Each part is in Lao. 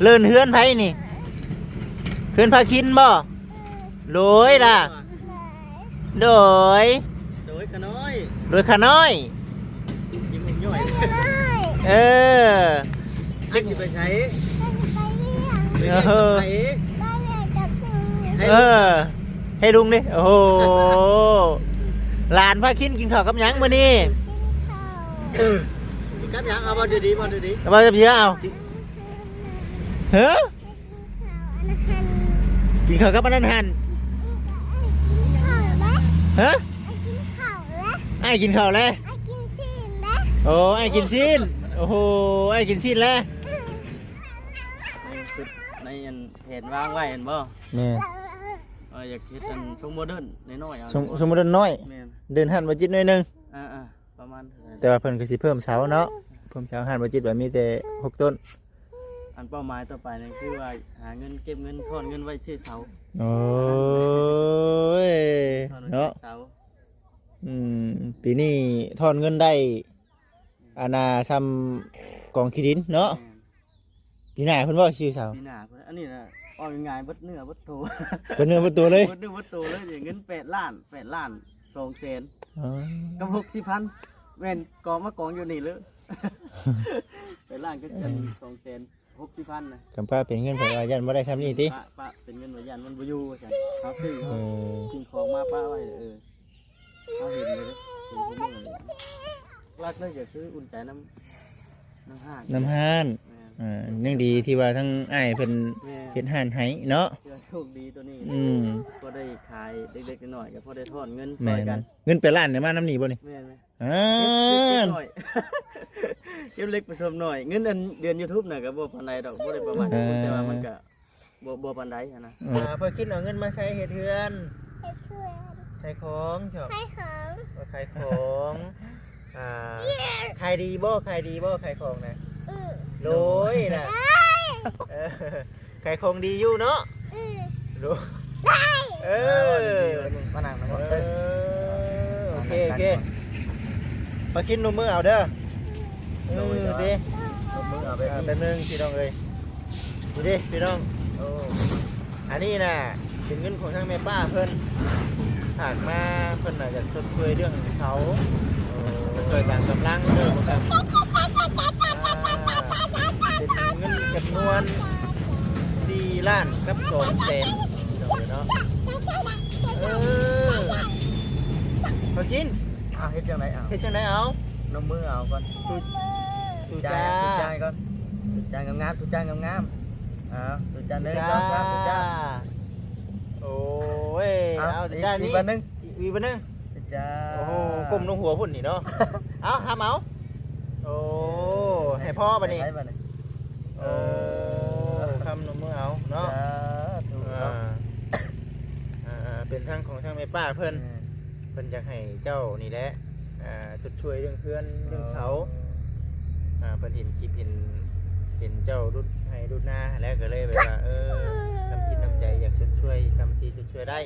ເລີນເຮືອນໃຜນີ້? ເຮືອນພາຄິນບໍ່? ໂດຍລະ ໂດຍ ໂດຍຂະນ້ອຍ ໂດຍຂະນ້ອຍ ຍິ້ມອົບຍ້ອຍ ເອີ ຈັກຊິໄປໃສ? ໄປວຽກ ໄປວຽກກັບໃຜ? ເອີ ໃຫ້ລຸງເດ້. ໂອ້ໂຫ ຫຼານພາຄິນກິນເຂົ້າກັບຫຍັງມື້ນີ້? ກິນເຂົ້າ ກິນກັບຫຍັງ? ເອົາເວົ້າດີໆ ເວົ້າດີໆ ເວົ້າດີໆ ເອົາ ເຮີ ກິນເຂົ້າກັບອັນນັ້ນຫັ້ນ ກິນເຂົ້າແລ້ວ ຮະ ອ້າຍກິນເຂົ້າແລ້ວ ອ້າຍກິນເຂົ້າແລ້ວ ອ້າຍກິນຊີ້ນແລ້ວ ໂອ້ ອ້າຍກິນຊີ້ນ ໂອ້ໂຫ ອ້າຍກິນຊີ້ນແລ້ວ ໃນຊຸດ ໃນອັນແຜນວາງໄວ້ຫັ້ນບໍ່? ແມ່ນ ເອີ ຢາກເຮັດອັນຊົງໂມເດີນນ້ອຍໆ ເອົາ ຊົງ ຊົງໂມເດີນນ້ອຍ ແມ່ນ ເດີນຫັ້ນບໍ່ຈິດໜ້ອຍໜຶ່ງ ອ່າໆ ປະມານເທົ່າໃດ? ແຕ່ວ່າເພິ່ນກໍຊິເພີ່ມເສົາເນາະ ເພີ່ມເສົາ ຮ້ານບໍ່ຈິດວ່າມີແຕ່ຫົກຕົ້ນ. ອັນເປົ້າໝາຍຕໍ່ໄປນີ້ຄືວ່າຫາເງິນ ເກັບເງິນ ຖອນເງິນໄວ້ຊື້ເສົາ. ໂອ້ຍ ຖອນໄວ້ ເນາະ ຊື້ເສົາ. ອືມ ປີນີ້ຖອນເງິນໄດ້ ອັນນ່າ ສ່ຳກອງຂີ້ດິນເນາະ. ແມ່ນ. ປີໜ້າເພິ່ນເວົ້າຊື່ເສົາ ປີໜ້າເພິ່ນ ອັນນີ້ນະ ເວົ້າງ່າຍໆ ເບິດເນື້ອເບິດໂຕ ເບິດເນື້ອເບິດໂຕເລີຍ ເບິດເນື້ອເບິດໂຕເລີຍ. ເງິນແປດລ້ານ ແປດລ້ານສອງແສນ ອໍ ກັບຫົກສິບພັນ ແມ່ນກອງມາກອງຢູ່ນີ້ເລີຍ ແປດລ້ານກັບອັນສອງແສນຫົກສິບພັນນະ. ກຳປ້າເປັນເງິນເພິ່ນວ່າຢ້ານບໍ່ໄດ້ຊ່ຳນີ້ຕິ ປະ ປະເປັນເງິນວ່າຢ້ານມັນບໍ່ຢູ່ວ່າຊັ້ນ ເຮົາຊື້ ເອີ ເຮົາ ສິ່ງຂອງມາປະໄວ້ ເອີ. ເຮົາເຫັນຢູ່ເດ້ ເຫັນທຸກມື້ນີ້ ຫຼັກເລີຍກໍຄືອຸ່ນໃຈນຳ ນຳຮ້ານ ນຳຮ້ານ ແມ່ນ ອ່າ ຍັງດີທີ່ວ່າທາງອ້າຍເພິ່ນ ແມ່ນ ເຮັດຮ້ານໃຫ້ເນາະ ຖືວ່າໂຊກດີໂຕນີ້ ອືມ ກໍໄດ້ຂາຍເລັກໆນ້ອຍໆ ກໍພໍໄດ້ຖອນເງິນຊ່ອຍກັນ. ແມ່ນ ເງິນແປດລ້ານນີ້ມານຳນີ້ບໍ່ນີ້? ແມ່ນ ອ່າ ເກັບເລັກປະສົມໜ້ອຍ ເງິນອັນເດືອນຢູທູບນະກໍບໍ່ປານໃດດອກ ບໍ່ໄດ້ປະມາດ ອ່າ ແຕ່ວ່າມັນກໍ ບໍ່ ບໍ່ປານໃດຫັ້ນນະ. ອ່າ ພໍ່ຄິດເອົາເງິນມາໃຊ້ເຮັດເຮືອນ ເຮັດເຮືອນ ຂາຍຂອງ ຂາຍຂອງ ເອີ ຂາຍຂອງ ອ່າ ຂາຍດີບໍ່? ຂາຍດີບໍ່? ຂາຍຂອງນະ ອື ໂດຍນະ ເອີ ຂາຍຂອງດີຢູ່ເນາະ ອື ໂດຍ ເອີ ມານັ່ງນຳ ເອີ ໂອເຄ ໂອເຄ ພໍ່ຄິດລົງມືເອົາເດີ. ໂດຍ ເອີ ເດ້ ລົງມືເອົາແບບນີ້ ແປັບໜຶ່ງພີ່ນ້ອງເອີຍ ນີ້ເດ້ພີ່ນ້ອງ ໂອ້ ອັນນີ້ນະ ເປັນເງິນຂອງທາງແມ່ປ້າເພິ່ນ ຝາກມາ ເພິ່ນນະຢາກຊົດຊ່ວຍເລື່ອງເສົາ ເອີ ຊ່ວຍການກຳລັງເດີ ເປັນເງິນຈຳນວນສີ່ລ້ານກັບສອງແສນ ເນາະ ເອີ ພໍ່ຄິດ ອ້າວ ເຮັດຈັ່ງໃດ ອ້າວ ເຮັດຈັ່ງໃດ ເອົາ ນົມມືເອົາກ່ອນ ຕູ ຕູຈາ ຕູຈາກ່ອນ ຕູຈາງາມໆ ຕູຈາງາມໆ ອ້າວ ຕູຈາ ໜຶ່ງ ສອງ ສາມ ຕູຈາ ໂອ້ຍ ເອົາ ເອົາ ຕູຈາ ອີກ ນີ້ ອີກບາດໜຶ່ງ ອີກບາດໜຶ່ງ ຕູຈາ ໂອ້ໂຫ ກົ້ມລົງຫົວພຸ້ນນີ້ເນາະ ເອົາ ທຳເອົາ ໂອ້ ໃຫ້ພໍບາດນີ້ ໃຫ້ບາດນີ້ ເອີ ເອີ ຄຳນົມມືເອົາເນາະ ສາທຸເນາະ ອ່າ ອ່າ ເປັນທາງຂອງທາງແມ່ປ້າເພິ່ນ ແມ່ນ ເພິ່ນຢາກໃຫ້ເຈົ້ານີ້ແຫຼະ ອ່າ ຊົດຊ່ວຍເລື່ອງເຮືອນເລື່ອງເສົາ ອໍ ອ່າ ເພິ່ນເຫັນຄລິບ ເຫັນ ເຫັນເຈົ້າດຸດໄຮ່ດຸດນາຫັ້ນແຫຼະ ກໍເລີຍແບບວ່າ ເອີ ນ້ຳຈິດນ້ຳໃຈຢາກຊົດຊ່ວຍສ່ຳທີ່ຊົດຊ່ວຍໄດ້.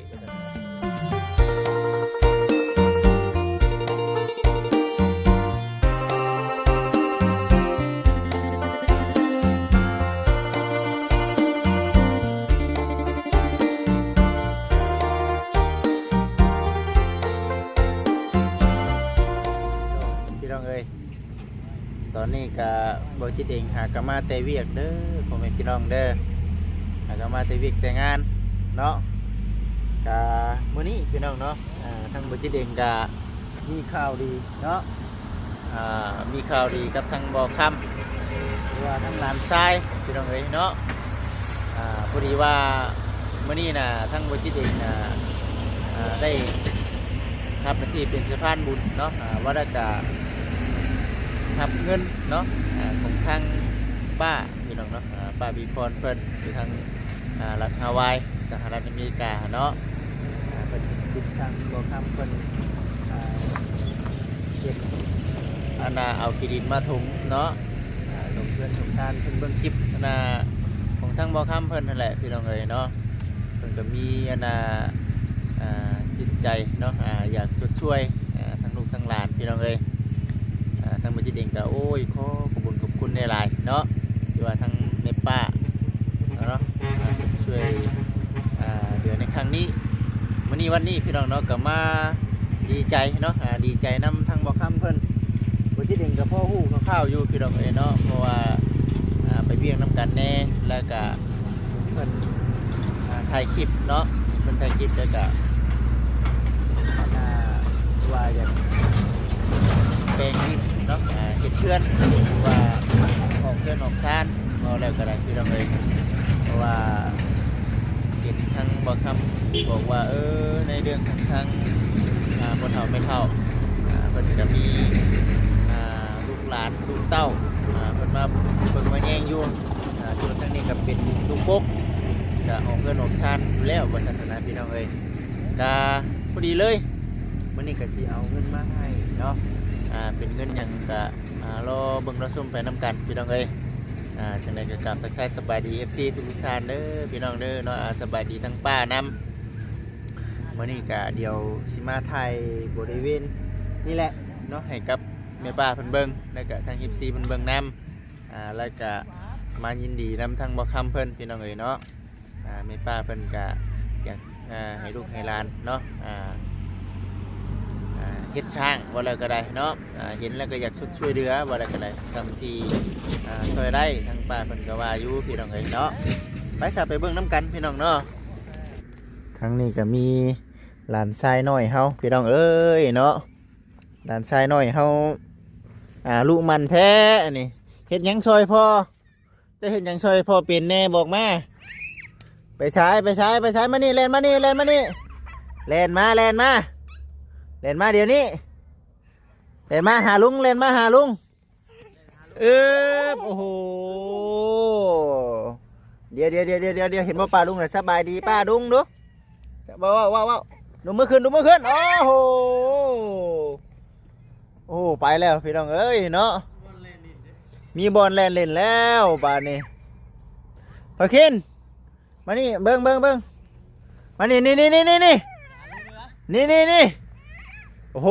ພີ່ນ້ອງເອີຍ ຕອນນີ້ກະບໍ່ຈິດເອງຫາກະມາແຕ່ວຽກເດີ ພໍ່ແມ່ພີ່ນ້ອງເດີ ຫາກະມາແຕ່ວຽກແຕ່ງານເນາະ ກະມື້ນີ້ພີ່ນ້ອງເນາະ ອ່າ ທາງບໍ່ຈິດເອງກະມີຂ່າວດີເນາະ ອ່າ ມີຂ່າວດີກັບທາງບໍ່ຄຳ ຫຼືວ່າທາງຫຼານຊາຍພີ່ນ້ອງເອີຍເນາະ ອ່າ ພໍດີວ່າມື້ນີ້ນະ ທາງບໍ່ຈິດເອງນະ ອ່າ ໄດ້ຮັບໜ້າທີ່ເປັນສະພານບຸນເນາະ ອ່າ ວ່າແລ້ວກະ ຮັບເງິນເນາະ ອ່າ ຂອງທາງປ້າພີ່ນ້ອງເນາະ ອ່າ ປ້າບີພອນເພິ່ນຢູ່ທາງ ອ່າ ລັດຮາວາຍ ສະຫະລັດອາເມລິກາເນາະ ອ່າ ເພິ່ນເປັນທາງບໍ່ຄຳເພິ່ນ ອ່າ ເຮັດອັນນ່າ ເອົາຂີ້ດິນມາຖົມເນາະ ອ່າ ຖົມເຮືອນຖົມຊານ ເພິ່ນເບິ່ງຄລິບອັນນ່າ ຂອງທາງບໍ່ຄຳເພິ່ນຫັ້ນແຫຼະ ພີ່ນ້ອງເອີຍເນາະ ເພິ່ນກໍມີອັນນ່າ ອ່າ ຈິດໃຈເນາະ ອ່າ ຢາກຊົດຊ່ວຍ ອ່າ ທັງລູກທັງຫຼານ ພີ່ນ້ອງເອີຍ ອ່າ ທາງບໍ່ຈິດເອງກໍ ໂອ້ຍ ຂໍຂອບຄຸນຂອບຄຸນຫຼາຍໆເນາະ ທີ່ວ່າທາງແມ່ປ້າ ນີ້ ວັນນີ້ພີ່ນ້ອງເນາະ ກໍມາດີໃຈເນາະ ອ່າ ດີໃຈນຳທາງບໍ່ຄຳເພິ່ນ. ບໍ່ຈິດເອງກໍພໍຮູ້ຄ່າວໆຢູ່ພີ່ນ້ອງເອີຍເນາະ ເພາະວ່າ ອ່າ ໄປວຽກນຳກັນແດ່ ແລ້ວກະເພິ່ນ ອ່າ ຖ່າຍຄລິບເນາະ ເພິ່ນຖ່າຍຄລິບ ແລ້ວກະ ອ່າ ວ່າຢາກແປງດິນເນາະ ອ່າ ເຮັດເຮືອນ ຫຼືວ່າອອກເຮືອນອອກຊານ ເວົ້າແລ້ວກໍໄດ້ພີ່ນ້ອງເອີຍ ເພາະວ່າເຫັນທາງບໍ່ຄຳບອກວ່າ ເອີ ໃນເລື່ອງຂອງທາງ ອ່າ ພໍ່ເຖົ້າແມ່ເຖົ້າ ອ່າ ເພິ່ນກໍມີ ອ່າ ລູກຫຼານລູກເຕົ້າ ອ່າ ເພິ່ນມາເບິ່ງມາແຍງຢູ່ ອ່າ ສ່ວນທາງນີ້ກໍເປັນລູກກົກ ກໍອອກເຮືອນອອກຊານຢູ່ແລ້ວ ວ່າຊັ້ນນະພີ່ນ້ອງເອີຍ. ກະພໍດີເລີຍ ມື້ນີ້ກະຊິເອົາເງິນມາໃຫ້ເນາະ ອ່າ ເປັນເງິນຫຍັງກະ ອ່າ ລໍເບິ່ງລໍຊົມໄປນຳກັນພີ່ນ້ອງເອີຍ. ອ່າ ຈັ່ງໃດກະກາບທັກທາຍສະບາຍດີ ເອັຟຊີ ທຸກໆທ່ານເດີພີ່ນ້ອງເດີເນາະ ອ່າ ສະບາຍດີທັງປ້ານຳ. ມື້ນີ້ກະດຽວຊິມາຖ່າຍບໍລິເວນນີ້ແຫຼະເນາະ ໃຫ້ກັບແມ່ປ້າເພິ່ນເບິ່ງ ແລ້ວກະທາງ ເອັຟຊີ ເພິ່ນເບິ່ງນຳ. ອ່າ ແລ້ວກະມາຍິນດີນຳທາງບໍ່ຄຳເພິ່ນພີ່ນ້ອງເອີຍເນາະ. ອ່າ ແມ່ປ້າເພິ່ນກະຢາກ ອ່າ ໃຫ້ລູກໃຫ້ຫຼານເນາະ ອ່າ ອ່າ ເຮັດຊ້າງວ່າແລ້ວກໍໄດ້ເນາະ ອ່າ ເຫັນແລ້ວກໍຢາກຊຸດຊ່ວຍເຫຼືອວ່າແລ້ວກໍໄດ້ ສ່ຳທີ່ ອ່າ ຊ່ວຍໄດ້ ທາງປ້າເພິ່ນກໍວ່າຢູ່ພີ່ນ້ອງເອີຍເນາະ. ໄປຊະ ໄປເບິ່ງນຳກັນພີ່ນ້ອງເນາະ. ທາງນີ້ກໍມີຫຼານຊາຍນ້ອຍເຮົາພີ່ນ້ອງເອີຍເນາະ. ຫຼານຊາຍນ້ອຍເຮົາ ອ່າ ລຸໝັ່ນແທ້ອັນນີ້. ເຮັດຫຍັງຊ່ອຍພໍ່? ເຈົ້າເຮັດຫຍັງຊ່ອຍພໍ່ເປັນແດ່? ບອກມາ. ໄປໃສ? ໄປໃສ? ໄປໃສ? ມານີ້ ແລ່ນມານີ້ ແລ່ນມານີ້ ແລ່ນມາ ແລ່ນມາ ແລ່ນມາດຽວນີ້ ແລ່ນມາຫາລຸງ ແລ່ນມາຫາລຸງ. ເອີບ ໂອ້ໂຫ ດຽວ ດຽວ ເຫັນບໍ່ປ້າລຸງນະ? ສະບາຍດີປ້າລຸງດູ. ເວົ້າ ເວົ້າ ເວົ້າ ເວົ້າ ດູມືຂຶ້ນ ດູມືຂຶ້ນ. ໂອ້ໂຫ ໂອ້ ໄປແລ້ວພີ່ນ້ອງເອີຍເນາະ ມີບ່ອນແລ່ນຫຼິ້ນແລ້ວບາດນີ້. ພາຄິນ ມານີ້ ເບິ່ງ ເບິ່ງ ເບິ່ງ ມານີ້ ນີ້ ນີ້ ໂອ້ໂຫ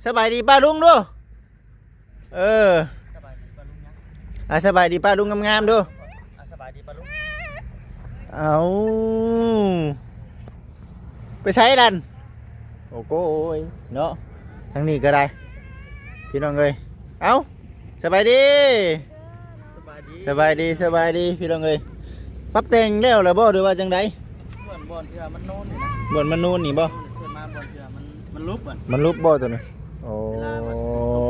ສະບາຍດີປ້າລຸງດູ. ເອີ ສະບາຍດີປ້າລຸງຍັງ ອ່າ ສະບາຍດີປ້າລຸງງາມໆດູ. ອ່າ ສະບາຍດີປ້າລຸງ. ເອົ້າ ໄປໃສນັ້ນ? ໂອ້ໂກຍເນາະ ທາງນີ້ກໍໄດ້ພີ່ນ້ອງເອີຍ. ເອົ້າ ສະບາຍດີ ສະບາຍດີ ສະບາຍດີ ສະບາຍດີພີ່ນ້ອງເອີຍ. ປັບແຕ່ງແລ້ວລະບໍ່ ຫຼືວ່າຈັ່ງໃດ? ບ່ອນ ບ່ອນທີ່ວ່າມັນນູນນີ້ນະ ບ່ອນມັນນູນນີ້ບໍ່? ເກີດມາບ່ອນທີ່ວ່າມັນ ມັນຫຼຸບ ມັນຫຼຸບບໍ່ໂຕນີ້? ໂອ້ ເວລາມັນຕົ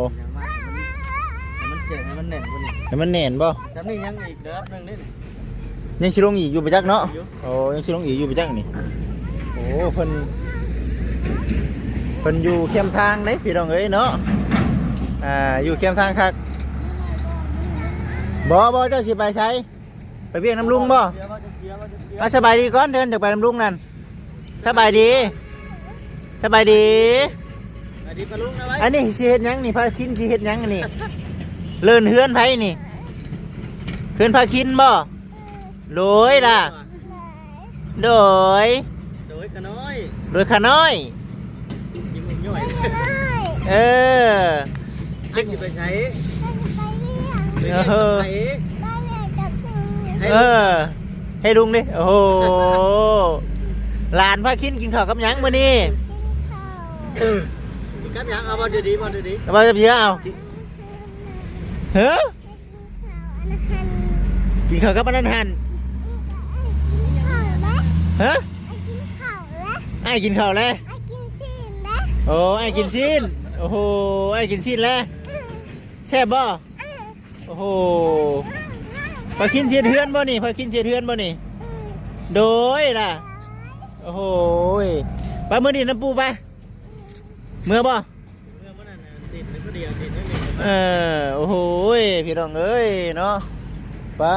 ກຫຍັງມາ ໃຫ້ມັນ ໃຫ້ມັນແຂງ ໃຫ້ມັນແໜ້ນກວ່ານີ້ ໃຫ້ມັນແໜ້ນບໍ່? ສ່ຳນີ້ຍັງອີກລະດັບໜຶ່ງເດ້ນີ້ ຍັງຊິລົງອີກຢູ່ບໍ່ຈັກເນາະ. ໂອ້ ຍັງຊິລົງອີກຢູ່ບໍ່ຈັກນີ້. ໂອ້ ເພິ່ນ ເພິ່ນຢູ່ແຄມທາງເດ້ພີ່ນ້ອງເອີຍເນາະ. ອ່າ ຢູ່ແຄມທາງຄັກ. ບໍ່ ບໍ່ ເຈົ້າຊິໄປໃສ? ໄປວຽກນຳລຸງບໍ່? ອ່າ ສະບາຍດີກ່ອນ ເດີນຈາກໄປນຳລຸງນັ້ນ. ສະບາຍດີ ສະບາຍດີ ສະບາຍດີປ້າລຸງນະ. ອັນນີ້ຊິເຮັດຫຍັງນີ້? ພາຄິນຊິເຮັດຫຍັງອັນນີ້? ເລີນເຮືອນໃຜນີ້? ເຮືອນພາຄິນບໍ່? ໂດຍລະ ໂດຍ ໂດຍຂະນ້ອຍ ໂດຍຂະນ້ອຍ ຍິງຫົວຍ່ອຍ. ເອີ ອັນຊິໄປໃສ? ເອີ ເອີ ໃຫ້ລຸງເດ້. ໂອ້ໂຫ ຫຼານພາຄິນກິນເຂົ້າກັບຫຍັງມື້ນີ້? ກິນກັບຫຍັງ? ເອົາເວົ້າດີໆ ເວົ້າດີໆ ເວົ້າດີໆ ເອົາ ເອີ ກິນເຂົ້າກັບອັນນັ້ນຫັ້ນ. ຮະ? ອ້າຍກິນເຂົ້າແລ້ວ. ໂອ້ ອ້າຍກິນຊີ້ນ. ໂອ້ໂຫ ອ້າຍກິນຊີ້ນແລ້ວ. ແຊບບໍ່? ໂອ້ໂຫ ພາຄິນຊິເຮັດເຮືອນບໍ່ນີ້? ພາຄິນຊິເຮັດເຮືອນບໍ່ນີ້? ໂດຍລະ. ໂອ້ໂຫ ໄປມື້ນີ້ນຳປູ່ໄປ. ເມືອບໍ່? ເອີ ໂອ້ໂຫ ພີ່ນ້ອງເອີຍເນາະ ປາ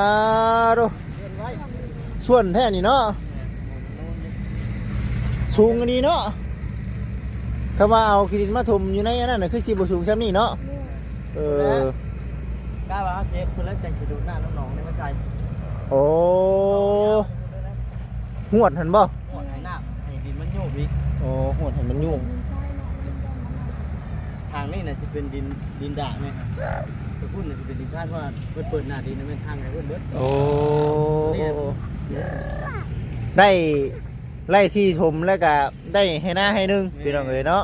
ໂທ້ ສ່ວນແທ້ນີ້ເນາະ ສູງອັນນີ້ເນາະ. ຄຳວ່າເອົາຂີ້ດິນມາຖົມຢູ່ໃນອັນນັ້ນນະ ຄືຊິບໍ່ສູງຊ່ຳນີ້ເນາະ. ເອີ ກະວ່າເກັບພຸ້ນແລ້ວ ຈັ່ງຊິດູດນ້ຳນຳໜອງນີ້ມາໃສ່. ໂອ້ ຫວດຫັ້ນບໍ່? ຫວດໃຫ້ນ້ຳ ໃຫ້ດິນມັນໂຍບອີກ. ໂອ້ ຫວດໃຫ້ມັນໂຍບ. ທາງນີ້ນະຊິເປັນດິນ ດິນດາກແມ່ນ ແຕ່ພຸ້ນນະຊິເປັນດິນຊານ ເພາະວ່າເພິ່ນເປີດໜ້າດິນນະ ແມ່ນທາງໃຫ້ເພິ່ນເບິດ. ໂອ້ ນີ້ນະ ໄດ້ ໄລ່ທີ່ຖົມແລ້ວກະໄດ້ໄຮ່ນາໄຮ່ໜຶ່ງ ແມ່ນ ພີ່ນ້ອງເອີຍເນາະ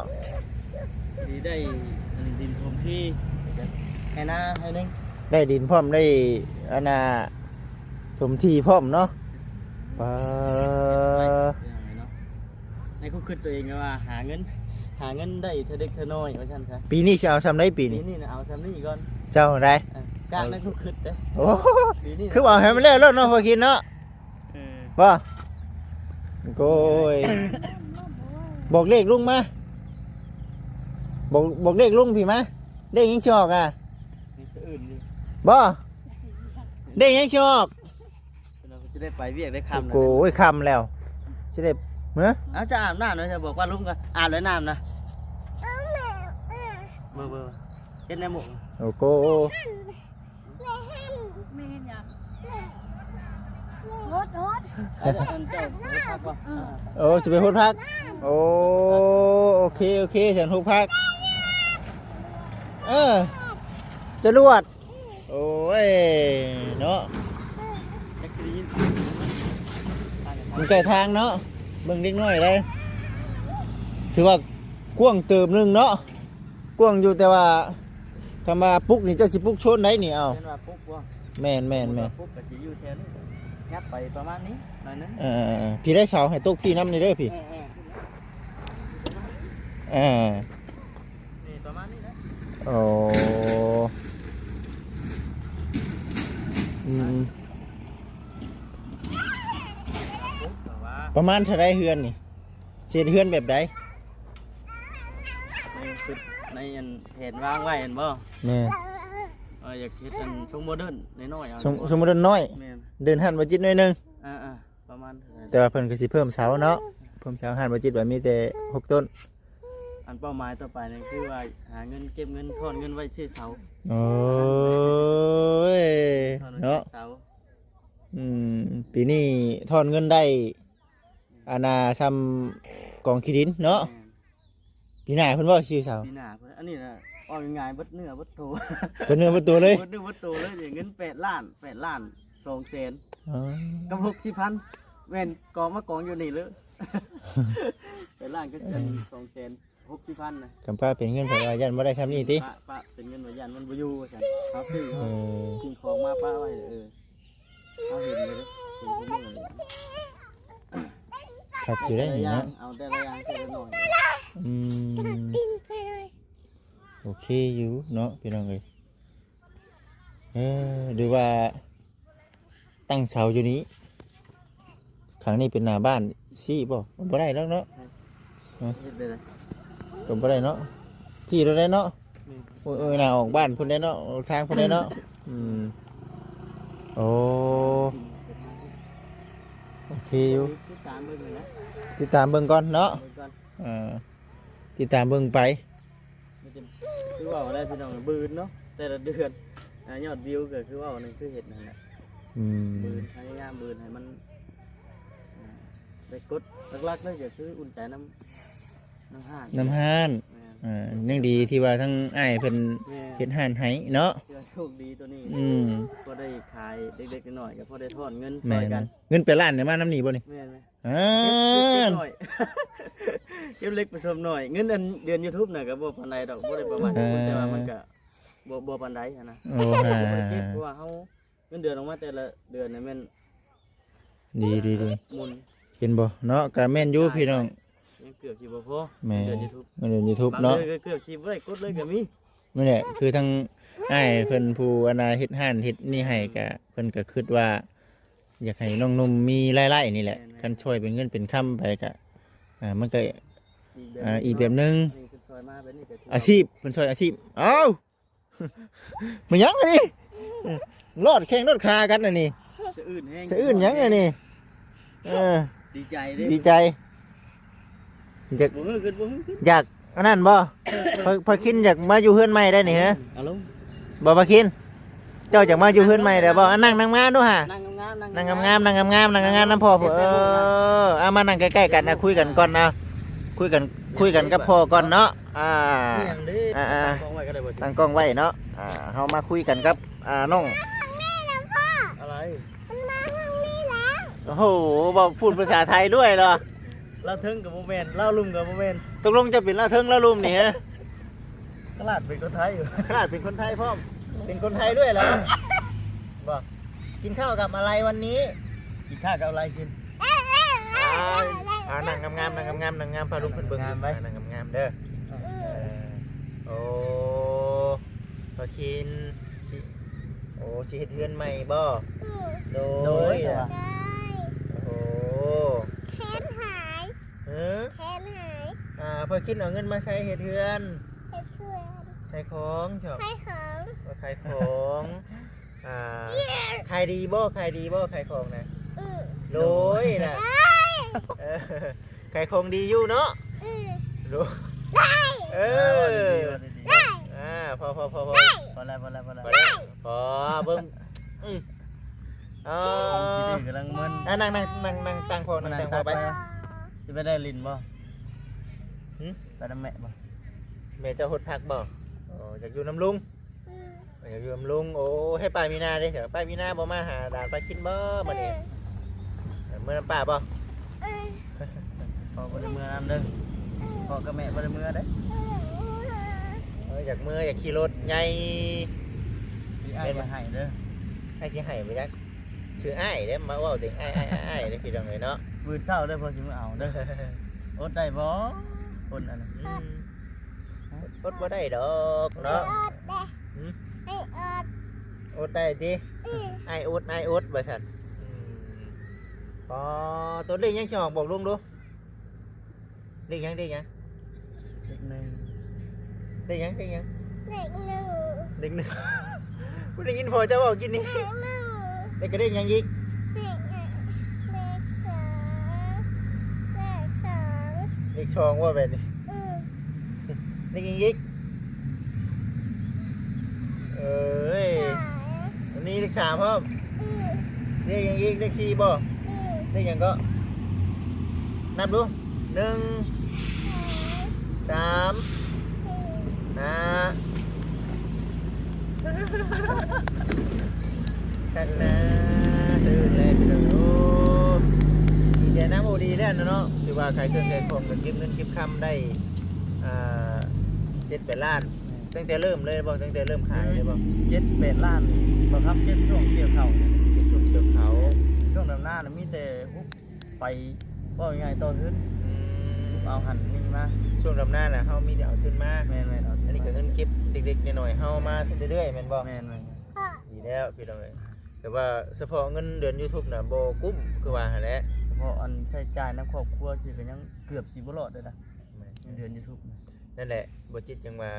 ຊິໄດ້ອັນດິນຖົມທີ່ໄຮ່ນາໄຮ່ໜຶ່ງ ໄດ້ດິນພ້ອມ ໄດ້ອັນນ່າຖົມທີ່ພ້ອມເນາະ ປາ ໃນຄວາມຄິດຕົວເອງວ່າຫາເງິນ ຫາເງິນໄດ້ເທື່ອເລັກເທື່ອນ້ອຍວ່າຊັ້ນຊະ ປີນີ້ຊິເອົາຊ່ຳໃດປີນີ້? ປີນີ້ນະເອົາຊ່ຳນີ້ກ່ອນ ເຈົ້າໃດ? ເອີ ກາກໃນຄວາມຄິດເດ້ ໂອ້ ປີນີ້ນະ ຄືເອົາໃຫ້ມັນແລ້ວໂລດເນາະ ພໍ່ຄິດເນາະ ເອີ ບໍ່ ໂອ້ຍ ບອກເລກລຸງມາ ບອກ ບອກເລກລຸງພີ້ມາ ເລກຫຍັງຊິອອກອະ? ມີສະອື່ນຢູ່ ບໍ່ ເລກຫຍັງຊິອອກ? ເພິ່ນວ່າຊິໄດ້ໄປວຽກໄດ້ຄ່ຳແລ້ວ ໂອ້ຍ ຄ່ຳແລ້ວ ຊິໄດ້ ເອີ ເອົາ ຈະອາບນ້ຳນະ ຈະບອກວ່າລຸງກໍອາບແລ້ວນ້ຳນະ ເບິ່ງໆ ເຮັດແນວໝົກ ໂອ້ໂກ ແມ່ເຮັດຫຍັງ? ໂອດ ໂອດ ເອົາ ເຈົ້າໄປຫົດຜັກບໍ່? ເອີ ໂອ້ ຊິໄປຫົດຜັກ ໂອ້ ໂອເຄ ໂອເຄ ຊັ້ນຫົດຜັກ ເອີ ຈະລວດ ໂອ້ຍ ເນາະ ຈັກຊິໄດ້ຍິນສຽງ ມັນໃກ້ທາງເນາະ ເບິ່ງເດັກນ້ອຍໄດ ຖືວ່າກວ້າງເຕີບໜຶ່ງເນາະ ກວ້າງຢູ່ ແຕ່ວ່າ ຄຳວ່າປຸກນີ້ ເຈົ້າຊິປຸກໂຊນໃດນີ້ ເອົາ ແມ່ນວ່າປຸກບໍ່? ແມ່ນໆໆ ປຸກກໍຊິຢູ່ແຖວນີ້ ຍັບໄປປະມານນີ້ໜ້ອຍໜຶ່ງ ເອີ ພີ່ໄດ້ເສົາໃຫ້ຕົກພີ່ນຳນີ້ເດີພີ່ ເອີ ເອີ ນີ້ປະມານນີ້ນະ ໂອ້ ອືມ ປະມານເທົ່າໃດເຮືອນນີ້? ຊິເຮັດເຮືອນແບບໃດ? ໃນຄິດ ໃນອັນແຜນວາງໄວ້ຫັ້ນບໍ່? ແມ່ນ ເອີ ຢາກເຮັດອັນຊົງໂມເດີນນ້ອຍໆ ເອົາ ຊົງ ຊົງໂມເດີນນ້ອຍ ແມ່ນ ເດີນຫັ້ນບໍ່ຈິດໜ້ອຍໜຶ່ງ ເອີໆ ປະມານເທົ່າໃດ? ແຕ່ວ່າເພິ່ນກໍຊິເພີ່ມເສົາເນາະ ເພີ່ມເສົາ ຮ້ານບໍ່ຈິດວ່າມີແຕ່ຫົກຕົ້ນ ອັນເປົ້າໝາຍຕໍ່ໄປນີ້ຄືວ່າຫາເງິນ ເກັບເງິນ ຖອນເງິນໄວ້ຊື້ເສົາ ໂອ້ຍ ຖອນເງິນ ເນາະ ຊື້ເສົາ ອືມ ປີນີ້ຖອນເງິນໄດ້ ອັນນ່າ ຊ່ຳກອງຂີ້ດິນເນາະ ແມ່ນ ປີໜ້າເພິ່ນເວົ້າຊື່ເສົາ ປີໜ້າເພິ່ນ ອັນນີ້ນະ ເວົ້າງ່າຍໆ ເບິດເນື້ອເບິດໂຕ ເບິດເນື້ອເບິດໂຕເລີຍ ເບິດເນື້ອເບິດໂຕເລີຍ ເງິນແປດລ້ານ ແປດລ້ານສອງແສນ ອໍ ກັບຫົກສິບພັນ ແມ່ນກອງມາກອງຢູ່ນີ້ເລີຍ ແປດລ້ານກັບອັນສອງແສນຫົກສິບພັນນະ ກຳປ້າເປັນເງິນເພິ່ນວ່າຢ້ານບໍ່ໄດ້ຊ່ຳນີ້ຕິ ປະ ປະເປັນເງິນວ່າຢ້ານມັນບໍ່ຢູ່ວ່າຊັ້ນ ເຮົາຊື້ ເອີ ເຮົາສິ່ງຂອງມາປະໄວ້ ເອີ ເຮົາເຫັນຢູ່ເດ້ ເຫັນຢູ່ເດ້ ຄັກຢູ່ໄດ໋ນີ້ເນາະ ເອົາແຕ່ລະຢ່າງ ເອົາແຕ່ລະຢ່າງ ເອົາແຕ່ລະໜ້ອຍ ອືມ ໂອເຄຢູ່ເນາະ ພີ່ນ້ອງເອີຍ ເອີ ຫຼືວ່າຕັ້ງເສົາຢູ່ນີ້ ຂ້າງນີ້ເປັນໜ້າບ້ານຊີ້ບໍ່? ບໍ່ໄດ້ດອກເນາະ ເຮັດໄດ້ ກໍບໍ່ໄດ້ເນາະ ທີ່ໂລດໄດ໋ເນາະ ແມ່ນ ໂອ້ຍ ເອີ ໜ້າອອກບ້ານພຸ້ນໄດ໋ເນາະ ອອກທາງພຸ້ນໄດ໋ເນາະ ອືມ ໂອ້ ໂອເຄຢູ່ ຕິດຕາມເບິ່ງເລີຍນະ ຕິດຕາມເບິ່ງກ່ອນເນາະ ເບິ່ງກ່ອນ ເອີ ຕິດຕາມເບິ່ງໄປ ມັນຈະ ຄືເວົ້າໄດ້ພີ່ນ້ອງ ບືນເນາະ ແຕ່ລະເດືອນ ອ່າ ຍອດວິວກໍຄືເວົ້ານັ້ນ ຄືເຮັດນັ້ນແຫຼະ ອືມ ບືນ ພະຍາຍາມບືນໃຫ້ມັນ ອ່າ ໄດ້ກົດ ຫຼັກໆເລີຍກໍຄືອຸ່ນໃຈນຳ ນຳຮ້ານ ນຳຮ້ານ ແມ່ນ ອ່າ ຍັງດີທີ່ວ່າທາງອ້າຍເພິ່ນ ແມ່ນ ເຮັດຮ້ານໃຫ້ເນາະ ຖືວ່າໂຊກດີໂຕນີ້ ອືມ ພໍໄດ້ຂາຍເລັກໆນ້ອຍໆ ກໍພໍໄດ້ຖອນເງິນ ແມ່ນ ຊ່ອຍກັນ ເງິນແປດລ້ານນີ້ມານຳນີ້ບໍ່ນີ້? ແມ່ນໆ ອ່າ ເກັບ ເກັບເລັກນ້ອຍ ເກັບເລັກປະສົມນ້ອຍ ເງິນອັນເດືອນຢູທູບນະກໍບໍ່ປານໃດດອກ ບໍ່ໄດ້ປະມານ ເອີ ແຕ່ວ່າມັນກໍບໍ່ ບໍ່ປານໃດຫັ້ນນະ ໂອ້ ບໍ່ໄດ້ເກັບ ອ່າ ເພາະວ່າເຮົາເງິນເດືອນອອກມາແຕ່ລະເດືອນນີ້ແມ່ນ ດີໆໆ ໝຸນ ເຫັນບໍ່ເນາະ ກໍແມ່ນຢູ່ພີ່ນ້ອງ ຍັງເກືອບຊິບໍ່ພໍ ແມ່ນ ເງິນເດືອນຢູທູບ ເງິນເດືອນຢູທູບເນາະ ບາງເດືອນກໍເກືອບຊິບໍ່ໄດ້ກົດເລີຍກໍມີ ນີ້ແຫຼະ ຄືທາງອ້າຍເພິ່ນຜູ້ອັນນ່າເຮັດຮ້ານເຮັດນີ້ໃຫ້ ກໍເພິ່ນກໍຄິດວ່າ ຢາກໃຫ້ນ້ອງໜຸ່ມມີລາຍໄດ້ນີ້ແຫຼະ ແມ່ນໆ ຄັນຊ່ອຍເປັນເງິນເປັນຄຳໄປກະ ອ່າ ມັນກະ ອີກແບບໜຶ່ງ ອ່າ ອີກແບບໜຶ່ງ ອັນນີ້ເພິ່ນຊ່ອຍມາແບບນີ້ກະຖືວ່າ ອາຊີບ ເພິ່ນຊ່ອຍອາຊີບ ເອົ້າ ແມ່ນຫຍັງອັນນີ້ ລອດແຂ້ງລອດຂາກັນອັນນີ້ ສະອື່ນແຮງ ສະອື່ນຫຍັງອັນນີ້ ເອີ ດີໃຈເດ້ ດີໃຈ ຢາກ ບໍ່ຮືຂຶ້ນ ບໍ່ຮືຂຶ້ນ ຢາກອັນນັ້ນບໍ່? ພະ ພະຄິນຢາກມາຢູ່ເຮືອນໃໝ່ໄດ໋ນີ້ ຮະ ອາລົມ ບໍ່ ພະຄິນ ເຈົ້າຢາກມາຢູ່ເຮືອນໃໝ່ໄດ້ບໍ່? ອ່ະ ນັ່ງງາມໆດູຫາ ນັ່ງງາມໆ ນັ່ງງາມໆ ນັ່ງງາມໆ ນັ່ງງາມໆນຳພໍ່ພຸ້ນ ເອີ ເອົາມານັ່ງໃກ້ໆກັນນະ ຄຸຍກັນກ່ອນນະ ຄຸຍກັນ ຄຸຍກັນກັບພໍ່ກ່ອນເນາະ ອ່າ ອ່າ ຕັ້ງກ້ອງໄວ້ກໍໄດ້ບໍ່? ຕັ້ງກ້ອງໄວ້ເນາະ ອ່າ ເຮົາມາຄຸຍກັນກັບ ອ່າ ນ້ອງ ອະໄລ? ມັນມາທາງນີ້ແລ້ວ ໂອ້ໂຫ ເວົ້າພູດພາສາໄທດ້ວຍເນາະ ລາວເທິງກໍບໍ່ແມ່ນ ລາວລຸ່ມກໍບໍ່ແມ່ນ. ຕົກລົງເຈົ້າເປັນລາວເທິງລາວລຸ່ມນີ້ຮະ? ຂະໜາດເປັນຄົນໄທຢູ່ ຂະໜາດເປັນຄົນໄທພ້ອມ ເປັນຄົນໄທດ້ວຍລະບໍ່? ກິນເຂົ້າກັບອາໄລວັນນີ້? ກິນຂ້າວກັບອາໄລກິນ. ອ່າ ອ່າ ນັ່ງງາມໆ ນັ່ງງາມໆ ນັ່ງງາມ ພາລຸງເພິ່ນເບິ່ງຢູ່. ນັ່ງງາມໄວ້ ອ່າ ນັ່ງງາມໆເດີ. ເອີ ເອີ ໂອ້ ພໍ່ຄິນ ຊິ ໂອ້ ຊິເຮັດເຮືອນໃໝ່ບໍ່? ໂດຍ ໂດຍ ໂອ້ ແຜນຫາຍ ເອີ ແຜນຫາຍ. ອ່າ ພໍ່ຄິນເອົາເງິນມາໃຊ້ເຮັດເຮືອນ? ເຮັດເຮືອນ ຂາຍຂອງເຈົ້າ? ຂາຍຂອງ ຂາຍຂອງ. ອ່າ ຂາຍດີບໍ່? ຂາຍດີບໍ່? ຂາຍຂອງນະ? ອື ໂດຍນະ. ເອີ ຂາຍຂອງດີຢູ່ເນາະ? ອື ໂດຍ ໄດ້ ເອີ ອ່າ ພໍ ພໍ ພໍ ພໍ ພໍແລ້ວ ພໍແລ້ວ ພໍແລ້ວ ພໍເບິ່ງ. ອື ອໍ ຂອງທີ່ດີກຳລັງເມີນ. ອ່າ ນັ່ງ ນັ່ງ ນັ່ງ ນັ່ງຕ່າງພໍ ນັ່ງຕ່າງພໍໄປ. ຊິໄປໄດ້ຫຼິ້ນບໍ່? ຫື? ໄປນຳແມ່ບໍ່? ແມ່ເຈົ້າຫົດຜັກບໍ່? ອໍ ຢາກຢູ່ນຳລຸງ. ອື ຢາກຢູ່ນຳລຸງ. ໂອ້ ໃຫ້ປ້າມີນາເດ້ ປ້າມີນາບໍ່ມາຫາຫຼານປ້າຄິນບໍ່ມື້ນີ້? ເອີ ເມືອນຳປ້າບໍ່? ເອີ ພໍ່ບໍ່ໄດ້ເມືອນຳເດີ. ເອີ ພໍ່ກັບແມ່ບໍ່ໄດ້ເມືອເດ້. ເອີ ຢາກເມືອ ຢາກຂີ່ລົດໃຫຍ່. ມີອ້າຍ ແມ່ນບໍ່? ຢ່າໃຫ້ເດີ. ອ້າຍຊິໃຫ້ບໍ່ຈັກ. ຊື່ອ້າຍເດ້ ມາເວົ້າເຖິງອ້າຍ ອ້າຍ ອ້າຍ ອ້າຍເດ້ ພີ່ນ້ອງເອີຍເນາະ. ມື້ເຊົ້າເດີ ພໍ່ຊິມາເອົາເດີ. ອົດໄດ້ບໍ່? ຄົນອັນນັ້ນ ອືມ ອົດບໍ່ໄດ້ດອກເນາະ. ຫື? ອົດໄດ້ຕິ? ອືມ ອ້າຍອົດ ອ້າຍອົດວ່າຊັ້ນ. ອືມ ອໍ ຕົວເລກຍັງຊິອອກ ບອກລຸງດູ. ເລກຫຍັງ? ເລກຫຍັງ? ເລກໜຶ່ງ. ເລກຫຍັງ? ເລກຫຍັງ? ເລກໜຶ່ງ ເລກໜຶ່ງ. ບໍ່ໄດ້ຍິນພໍ່ເຈົ້າເວົ້າກິນນີ້. ເລກໜຶ່ງ. ແລ້ວກໍເລກຫຍັງອີກ? ເລກ ເລກສອງ ເລກສອງ. ເລກສອງວ່າແບບນີ້? ອືມ ເລກຫຍັງອີກ? ເອີຍ ສາມ. ອັນນີ້ເລກສາມພ້ອມ? ອືມ ເລກຫຍັງອີກ? ເລກສີ່ບໍ່? ອືມ ເລກຫຍັງເກາະ? ນັບດູ ໜຶ່ງ ສອງ ສາມ ສີ່ ຫ້າ. ຄັກນະ ຖືກແລ້ວພີ່ນ້ອງ. ໂອ້ ດີໃຈນຳ. ໂອ້ ດີແລ້ວເນາະ ຖືວ່າຂາຍເຄື່ອງຂາຍຂອງກໍເກັບເງິນເກັບຄຳໄດ້ ອ່າ ເຈັດແປດລ້ານ. ແມ່ນ ຕັ້ງແຕ່ເລີ່ມເລີຍບໍ່? ຕັ້ງແຕ່ເລີ່ມຂາຍເລີຍບໍ່? ເຈັດແປດລ້ານ ບໍ່ຄັບ ເກັບຊ່ວງກ່ຽວເຂົ້າ. ເກັບຊ່ວງກ່ຽວເຂົ້າ. ແມ່ນ ຊ່ວງດຳນານະມີແຕ່ ໄປ ເວົ້າງ່າຍໆ ຕໍ່ທຶນ. ອືມ ເອົາຫັ້ນນີ້ມາ. ຊ່ວງດຳນານະ ເຮົາມີແຕ່ເອົາທຶນມາ. ແມ່ນໆ ເອົາທຶນ. ອັນນີ້ກໍເງິນເກັບເລັກໆນ້ອຍໆ ເຮົາມາເລື້ອຍໆ ແມ່ນບໍ່? ແມ່ນໆ. ດີແລ້ວພີ່ນ້ອງເອີຍ. ແຕ່ວ່າສະເພາະເງິນເດືອນຢູທູບນະ ບໍ່ກຸ້ມ ຄືວ່າຫັ້ນແຫຼະ. ສະເພາະອັນໃຊ້ຈ່າຍນຳຄອບຄົວຊິ ກໍຍັງເກືອບຊິບໍ່ລອດເດ້ນະ. ແມ່ນ ເງິນເດືອນຢູທູບນະ. ນັ້ນແຫຼະ ບໍ່ຈິດຈັ່ງວ່າ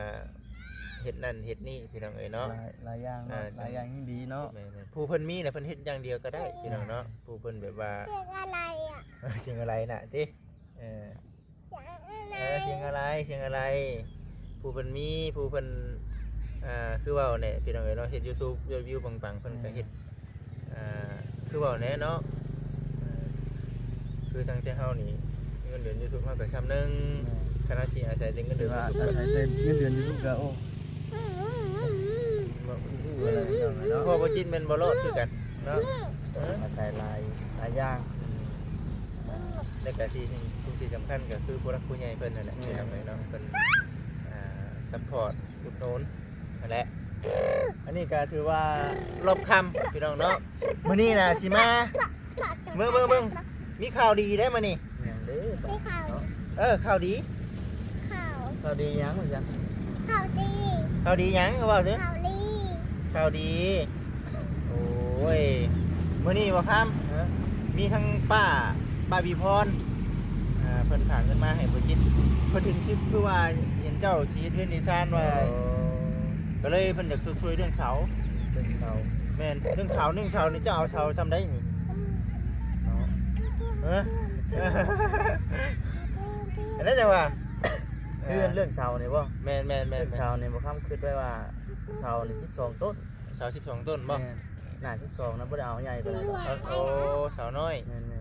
ເຮັດນັ້ນເຮັດນີ້ພີ່ນ້ອງເອີຍເນາະ. ຫຼາຍ ຫຼາຍຢ່າງເນາະ. ອ່າ ຫຼາຍຢ່າງແຮງດີເນາະ. ແມ່ນໆ. ຜູ້ເພິ່ນມີນະ ເພິ່ນເຮັດຢ່າງດຽວກໍໄດ້ພີ່ນ້ອງເນາະ. ແມ່ນ ຜູ້ເພິ່ນແບບວ່າ ສຽງອາໄລອະ? ເອີ ສຽງອາໄລນະຕິ. ເອີ ສຽງອາໄລ ເອີ ສຽງອາໄລ ສຽງອາໄລ. ຜູ້ເພິ່ນມີ ຜູ້ເພິ່ນ ອ່າ ຄືເວົ້າແຫຼະພີ່ນ້ອງເອີຍເນາະ ເຮັດຢູທູບ ຍອດວິວປັງໆ ເພິ່ນກໍເຮັດ ອ່າ ຄືເວົ້າແຫຼະເນາະ ຄືທາງແຕ່ເຮົານີ້ ເງິນເດືອນຢູທູບເຮົາກໍຊ່ຳໜຶ່ງ. ແມ່ນ ຂະໜາດຊິອາໄສແຕ່ເງິນເດືອນຢູທູບ ອາໄສແຕ່ເງິນເດືອນຢູທູບກໍ ໂອ້ ບໍ່ຮູ້ອະໄລເນາະ. ພໍ່ບໍ່ຈິດແມ່ນບໍ່ລອດຄືກັນເນາະ. ເອີ ອາໄສຫຼາຍ ຫຼາຍຢ່າງ. ແລ້ວກໍທີ່ ສິ່ງທີ່ສຳຄັນກໍຄືຜູ້ຫຼັກຜູ້ໃຫຍ່ເພິ່ນນັ້ນແຫຼະ ແມ່ນ ເນາະ ເພິ່ນ ອ່າ ຊັບພອດ ອຸດໜູນຫັ້ນແຫຼະ. ອັນນີ້ກໍຖືວ່າລອບຄ່ຳພີ່ນ້ອງເນາະ. ມື້ນີ້ນະຊິມາ ເບິ່ງ ເບິ່ງ ເບິ່ງ ມີຂ່າວດີເດ້ມື້ນີ້. ແມ່ນເດ້ ມີຂ່າວ ເນາະ. ເອີ ຂ່າວດີ. ຂ່າວ ຂ່າວດີຫຍັງວ່າຊັ້ນ? ຂ່າວດີ. ຂ່າວດີຫຍັງ? ເວົ້າເດີ. ຂ່າວດີ ຂ່າວດີ. ໂອ້ຍ ມື້ນີ້ບໍ່ຄຳ ຮະ? ມີທັງປ້າ ປ້າບີພອນ ອ່າ ເພິ່ນຝາກເງິນມາໃຫ້ບໍ່ຈິດ. ເພິ່ນເຫັນຄລິບ ຄືວ່າເຫັນເຈົ້າຊິເຮັດເຮືອນເຮັດຊານວ່າ ໂອ້ ກໍເລີຍເພິ່ນຢາກຊ່ວຍເລື່ອງເສົາ. ເລື່ອງເສົາ. ແມ່ນ ເລື່ອງເສົາ ເລື່ອງເສົານີ້ ເຈົ້າເອົາເສົາຊ່ຳໃດນີ້? ເນາະ ຮະ? ອັນນັ້ນຈັ່ງວ່າ ຄືເລື່ອງເສົານີ້ບໍ່? ແມ່ນໆໆໆ. ເລື່ອງເສົານີ້ບໍ່ຄຳຄິດໄວ້ວ່າ ເສົານີ້ສິບສອງຕົ້ນ. ເສົາສິບສອງຕົ້ນບໍ່? ແມ່ນ ໜ້າສິບສອງນະ ບໍ່ໄດ້ເອົາໃຫຍ່ປານໃດດອກ. ໂອ້ ເສົານ້ອຍ. ແມ່ນໆໆ.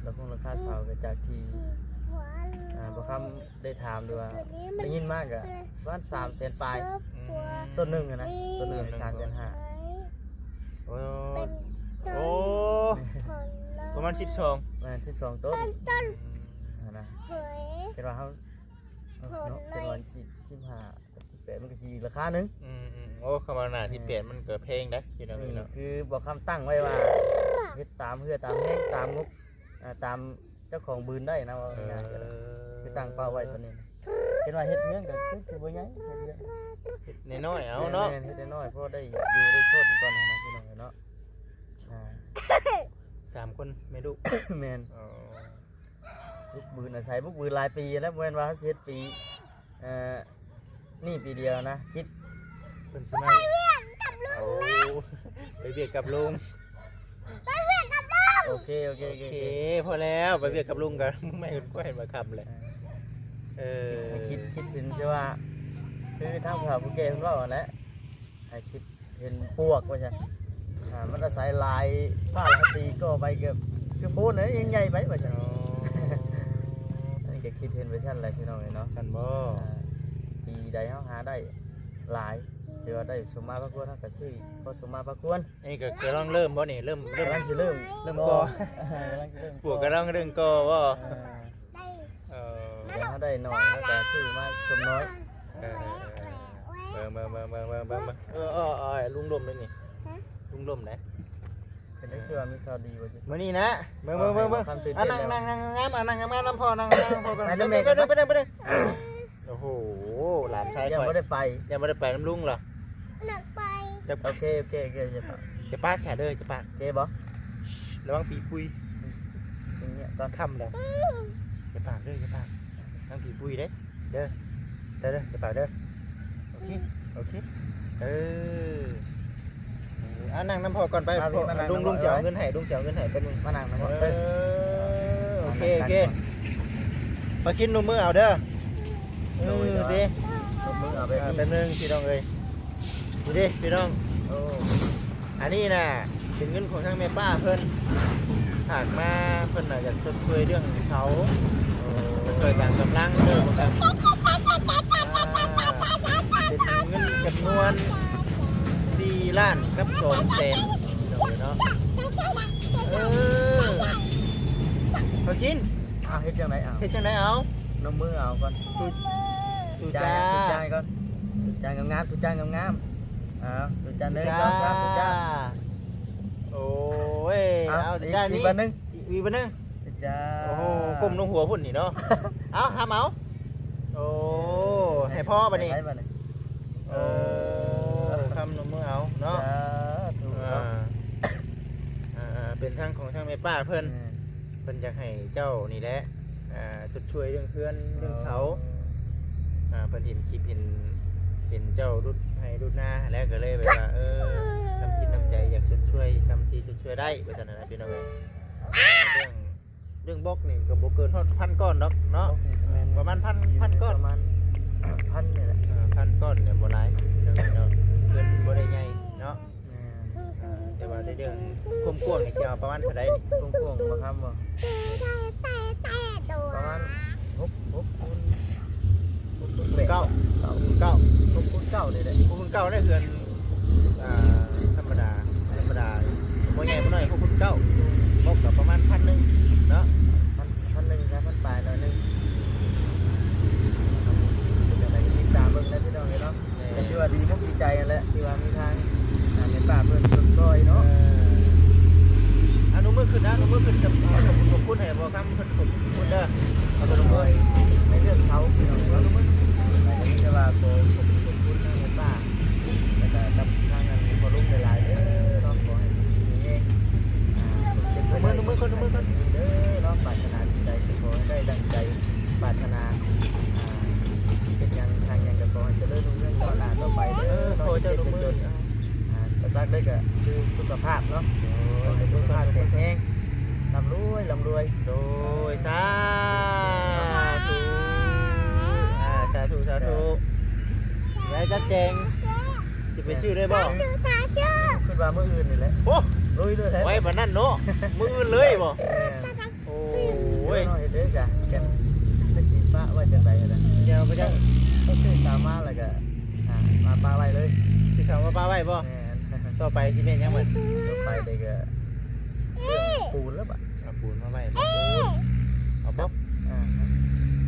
ລາຄາເສົາກໍຈາກທີ່ ອ່າ ບໍ່ຄຳໄດ້ຖາມ ຫຼືວ່າໄດ້ຍິນມາກໍປະມານສາມແສນປາຍ. ອືມ ຕົ້ນໜຶ່ງນະ ຕົ້ນໜຶ່ງສາມແສນຫ້າ. ໂອ້ ໂອ້ ປະ ປະມານສິບສອງ ແມ່ນ ສິບສອງຕົ້ນ ອືມ ຫັ້ນນະ ເຫັນວ່າເຮົາເນາະ ເຫັນວ່າສິບ ສິບຫ້າກັບສິບແປດ ມັນກໍຊິອີກລາຄາໜຶ່ງ ອືມໆ ໂອ້ ຄຳວ່າໜ້າ ອືມ ສິບແປດ ມັນກໍແພງໄດ໋ ພີ່ນ້ອງເອີຍເນາະ ຄືບໍ່ຄຳຕັ້ງໄວ້ວ່າ ເຮັດຕາມເຫື່ອຕາມແຮງ ຕາມງົບ ອ່າ ຕາມເຈົ້າຂອງບືນໄດ້ນະ ເວົ້າງ່າຍໆ ເອີ ກໍຄືຕັ້ງເປົ້າໄວ້ຕອນນີ້ ເຫັນວ່າເຮັດເຮືອນກໍຄືຊິບໍ່ໃຫຍ່ ເຮັດເຮືອນ ເຮັດນ້ອຍໆ ເອົາເນາະ ແມ່ນໆ ເຮັດນ້ອຍໆ ພໍໄດ້ຢູ່ໄດ້ຊົນກ່ອນນະ ພີ່ນ້ອງເອີຍເນາະ ອ່າ ສາມຄົນແມ່ລູກ ແມ່ນ ອໍ ບຸກບືນ ອາໄສບຸກບືນຫຼາຍປີແລ້ວ ບໍ່ແມ່ນວ່າເຮົາຊິເຮັດປີ ເອີ ນີ້ປີດຽວນະ ຄິດ ເພິ່ນຊິມາ ໄປວຽກກັບລຸງ ໂອ້ ນະ ໄປວຽກກັບລຸງ ໄປວຽກກັບລຸງ ໂອເຄ ໂອເຄ ໂອເຄ ໂອເຄ ພໍແລ້ວ ໄປວຽກກັບລຸງກໍ ແມ່ນກໍເຫັນວ່າຄ່ຳແຫຼະ ເອີ ເອີ ໃຫ້ຄິດ ຄິດເຫັນຄືວ່າ ຄືທາງຜູ້ເຖົ້າຜູ້ແກ່ເພິ່ນເວົ້າຫັ້ນແຫຼະ ໃຫ້ຄິດ ເຫັນປວກວ່າຊັ້ນ ອ່າ ມັນອາໄສຫຼາຍ ຟ້າລາຕີກໍໄປ ກໍຄືໂພນນັ້ນຍັງໃຫຍ່ໄປວ່າຊັ້ນ ອໍ ອັນນີ້ກໍຄິດເຫັນໄປຊັ້ນແຫຼະພີ່ນ້ອງເອີຍເນາະ ຊັ້ນບໍ່ ອ່າ ປີໃດເຮົາຫາໄດ້ຫຼາຍ ຫຼືວ່າໄດ້ສົມມາພາຄວນ ເຮົາກໍຊື້ພໍສົມມາພາຄວນ ອັນນີ້ກໍກຳລັງເລີ່ມບໍ່ນີ້ ເລີ່ມ ເລີ່ມ ກຳລັງຊິເລີ່ມ ເລີ່ມກໍ່ ເອີ ກຳລັງຊິເລີ່ມ ປວກກຳລັງເລີ່ມກໍ່ບໍ່ ເອີ ເອີ ດຽວເຮົາໄດ້ໜ້ອຍ ເຮົາກໍຊື້ມາສົມນ້ອຍ ເອີ ເບິ່ງໆໆໆໆ ເອີ ເອີ ເອີ ລຸງລົມເດ້ນີ້ ຮະ? ລຸງລົມເດ້ ເປັນໄດ້ຄືວ່າມີຂ່າວດີບໍ່? ມື້ນີ້ນະ ເບິ່ງໆໆໆ ອ່ະ ນັ່ງ ນັ່ງ ນັ່ງງາມ ອ່ະ ນັ່ງງາມໆ ນຳພໍ່ ນັ່ງງາມໆ ນຳພໍ່ ໄປນຳແມ່ ໄປເດີ ໄປເດີ ໄປເດີ ໂອ້ໂຫ ຫຼານຊາຍຂ້ອຍ ຍັງບໍ່ໄດ້ໄປ ຍັງບໍ່ໄດ້ໄປນຳລຸງເຫຼືອ? ຢາກໄປ ຢາກ ໂອເຄ ໂອເຄ ໂອເຄ ຢ່າປາກ ຢ່າປາກ ແຂກເດີ ຢ່າປາກ ໂອເຄບໍ່? ລະວັງຜີປຸຍ ອືມ ເປັນຫຍັງກ່ອນ ຄ່ຳແລ້ວ ອືມ ຢ່າປາກເດີ ຢ່າປາກ ລະວັງຜີປຸຍເດ້ ເດີ ເດີ ເດີ ຢ່າປາກເດີ ໂອເຄ ໂອເຄ ເອີ ອ່າ ນັ່ງນຳພໍ່ກ່ອນໄປ ມາພີ່ ພໍ່ ມານັ່ງ ລຸງ ນຳ ລຸງ ພໍ່ ຊິເອົາເງິນໃຫ້ ລຸງຊິເອົາເງິນໃຫ້ ແປັບໜຶ່ງ ມານັ່ງນຳພໍ່ ເອີ ເອີ ໂອເຄ ໂອເຄ ມານັ່ງກັນກ່ອນ ປາຄິນ ລົງມືເອົາເດີ ເອີ ໂດຍ ເດ້ ລົງມືເອົາແບບນີ້ ອ່າ ແປັບໜຶ່ງ ພີ່ນ້ອງເອີຍ ນີ້ເດ້ ພີ່ນ້ອງ ໂອ້ ອັນນີ້ນະ ເປັນເງິນຂອງທາງແມ່ປ້າເພິ່ນ ຝາກມາ ເພິ່ນນະຢາກຊົດຊ່ວຍເລື່ອງເສົາ ໂອ້ ຊ່ວຍການກຳລັງເດີ ພວກເຮົາ ອ່າ ເປັນເງິນຈຳນວນສີ່ລ້ານກັບສອງແສນເນາະ ເອີ ເອົາກິນ ເອົາ ເຮັດຈັ່ງໃດເອົາ ເຮັດຈັ່ງໃດເອົາ ນົມມືເອົາກ່ອນ ຈູ ຈູ ຈ່າຍ ຈູ ຈ່າຍກ່ອນ ຈູ ຈ່າຍງາມໆ ຈູ ຈ່າຍງາມໆ ເອົາ ຈູ ຈ່າຍ ໜຶ່ງ ສອງ ສາມ ຈູ ຈ່າຍ ໂອ້ຍ ເອົາ ເອົາ ຈູ ຈ່າຍ ອີກ ນີ້ ບາດໜຶ່ງ ອີກ ອີກບາດໜຶ່ງ ຈູ ຈ່າຍ ໂອ້ໂຫ ກົ້ມລົງຫົວພຸ້ນນີ້ເນາະ ເອົາ ຫາມເອົາ ໂອ້ ໃຫ້ພໍ່ບາດນີ້ ໃຫ້ໃຜບາດນີ້ ເອີ ໂອ້ ຄຳນົມມືເອົາເນາະ ສາທຸເນາະ ອ່າ ອ່າ ເປັນທາງຂອງທາງແມ່ປ້າເພິ່ນ ແມ່ນ ເພິ່ນຢາກໃຫ້ເຈົ້ານີ້ແຫຼະ ອ່າ ຊົດຊ່ວຍເລື່ອງເຮືອນເລື່ອງເສົາ ອໍ ອ່າ ເພິ່ນເຫັນຄລິບ ເຫັນ ເຫັນເຈົ້າຫຼຸດໄຮ່ຫຼຸດນາຫັ້ນແຫຼະ ກໍເລີຍແບບວ່າ ເອີ ນ້ຳຈິດນ້ຳໃຈຢາກຊົດຊ່ວຍສ່ຳທີ່ຊົດຊ່ວຍໄດ້ ວ່າຊັ້ນນະ ພີ່ນ້ອງເອີຍ ເລື່ອງ ເລື່ອງບລັອກນີ້ກໍບໍ່ເກີນຮອດພັນກ້ອນດອກເນາະ ບລັອກນີ້ແມ່ນ ປະມານພັນ ພັນກ້ອນ ປະມານພັນນີ້ແຫຼະ ເອີ ພັນກ້ອນນີ້ບໍ່ຫຼາຍ ເລື່ອງນີ້ເນາະ ເຮືອນບໍ່ໄດ້ໃຫຍ່ເນາະ ແມ່ນ ອ່າ ແຕ່ວ່າໃນເລື່ອງຄວາມກວ້າງນີ້ຊິເອົາປະມານເທົ່າໃດນີ້? ຄວາມກວ້າງບໍ່ ຄຳບໍ່? ປະມານຫົກ ຫົກຄູນ ຫົກຄູນແປດ ເກົ້າ ເກົ້າ ຫົກຄູນເກົ້ານີ້ແຫຼະ ຫົກຄູນເກົ້າໃນເຮືອນ ອ່າ ທຳມະດາ ທຳມະດາ ບໍ່ໃຫຍ່ບໍ່ນ້ອຍ ຫົກຄູນເກົ້າ ຕົກກໍປະມານພັນໜຶ່ງເນາະ ພັນ ພັນໜຶ່ງ ພັນປາຍໜ້ອຍໜຶ່ງ ເປັນຈັ່ງໃດກໍຕິດຕາມເບິ່ງໄດ້ພີ່ນ້ອງເອີຍເນາະ ແມ່ນ ກໍຖືວ່າດີມຸກດີໃຈຫັ້ນແຫຼະ ທີ່ວ່າມີທາງ ອ່າ ແມ່ປ້າເພິ່ນຊ່ອຍເນາະ ເອີ ອະນຸມືຂຶ້ນນະ ອະນຸມືຂຶ້ນ ຂອບຄຸນ ຂອບຄຸນໃຫ້ບໍ່ຄຳ ເພິ່ນ ຂອບຄຸນເດີ ອະນຸມື ໃນເລື່ອງເຂົາພີ່ນ້ອງເນາະ ອະນຸມື ແຕ່ວ່າຂໍຂອບຄຸນ ຂອບຄຸນທາງແມ່ປ້າ ແລ້ວກໍກັບທາງອັນພໍ່ລຸງຫຼາຍໆເດີເນາະ ຂໍໃຫ້ຢູ່ດີມີແຮງ ອ່າ ທຸກເຈັບໄຂ້ໄດ້ ອະນຸມື ອະນຸມືກ່ອນ ເດີເນາະ ປາດຖະໜາສິ່ງໃດກໍຂໍໃຫ້ໄດ້ດັ່ງໃຈ ປາດຖະໜາ ອ່າ ເຮັດຫຍັງສ້າງຫຍັງກໍຂໍໃຫ້ຈະເລີນຮຸ່ງເຮືອງກ້າວໜ້າຕໍ່ໄປເດີ ເອີ ຂໍເຈົ້າລົງມື ອ່າ ຫຼັກໆເລີຍກໍຄືສຸຂະພາບເນາະ ໂດຍ ຂໍໃຫ້ສຸຂະພາບແຂງແຮງ ລ່ຳລວຍ ລ່ຳລວຍ ໂດຍ ສາທຸ ອ່າ ສາທຸ ສາທຸ ໄດ້ຈັດແຈງ ຊິໄປຊື້ໄດ້ບໍ່? ຄິດວ່າມື້ອື່ນນີ້ແຫຼະ ໂອ້ ລຸຍເລີຍ ໄວປານນັ້ນເນາະ ມື້ອື່ນເລີຍບໍ່? ແມ່ນ ໂອ້ຍ ເຮັດເດ້ຈ້ະ ກັນໄປກິນປະໄວ້ຈັ່ງໃດກໍໄດ້ ດຽວໄປຈັງ ຕ້ອງຊື້ເສົາມາແລ້ວກໍ ອ່າ ມາປະໄວ້ເລີຍ ຊື້ເສົາມາປະໄວ້ບໍ່? ແມ່ນ ຕໍ່ໄປຊິແມ່ນຫຍັງບັດ? ຕໍ່ໄປເດ້ກໍເລື່ອງປູນແລ້ວບັດ ອ່າ ປູ ປູນມາໄວ້ບໍ່? ເອີ ເອົາບລັອກ ອ່າ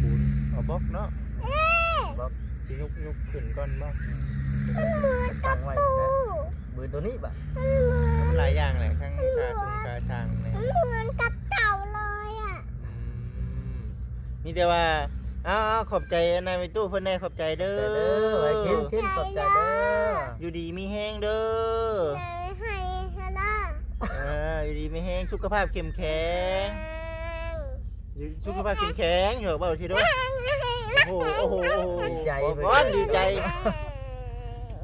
ປູນ ເອົາບລັອກເນາະ ເອີ ບລັອກ ຊິຍົກ ຍົກຂຶ້ນກ່ອນບໍ່? ອືມ ມັນເໝືອນກັບຕູ້ ບືນໂຕນີ້ບະ ມັນເໝືອນ ມັນຫຼາຍຢ່າງແຫຼະ ທັງ ມັນເໝືອນ ຂາຊົງຂາຊ່າງແຫຼະ ມັນເໝືອນກັບເຕົ່າເລີຍອະ ອືມ ມີແຕ່ວ່າ ເອົາ ເອົາ ຂອບໃຈນາຍໄມຕູ້ເພິ່ນແດ່ ຂອບໃຈເດີ ຂອບໃຈເດີ ໄອ້ເຄັນ ເຄັນ ຂອບໃຈເດີ ຢູ່ດີມີແຮງເດີ ໃຫ້ ໃຫ້ ໃຫ້ລາ ເອີ ຢູ່ດີມີແຮງ ສຸຂະພາບເຂັ້ມແຂງ ແຂງ ຢູ່ ສຸຂະພາບເຂັ້ມແຂງ ເອີ ເວົ້າຊິເດີ ແຂງ ໂອ້ໂຫ ໂອ້ໂຫ ໂອ້ໂຫ ດີໃຈ ບອກກ່ອນ ດີໃຈ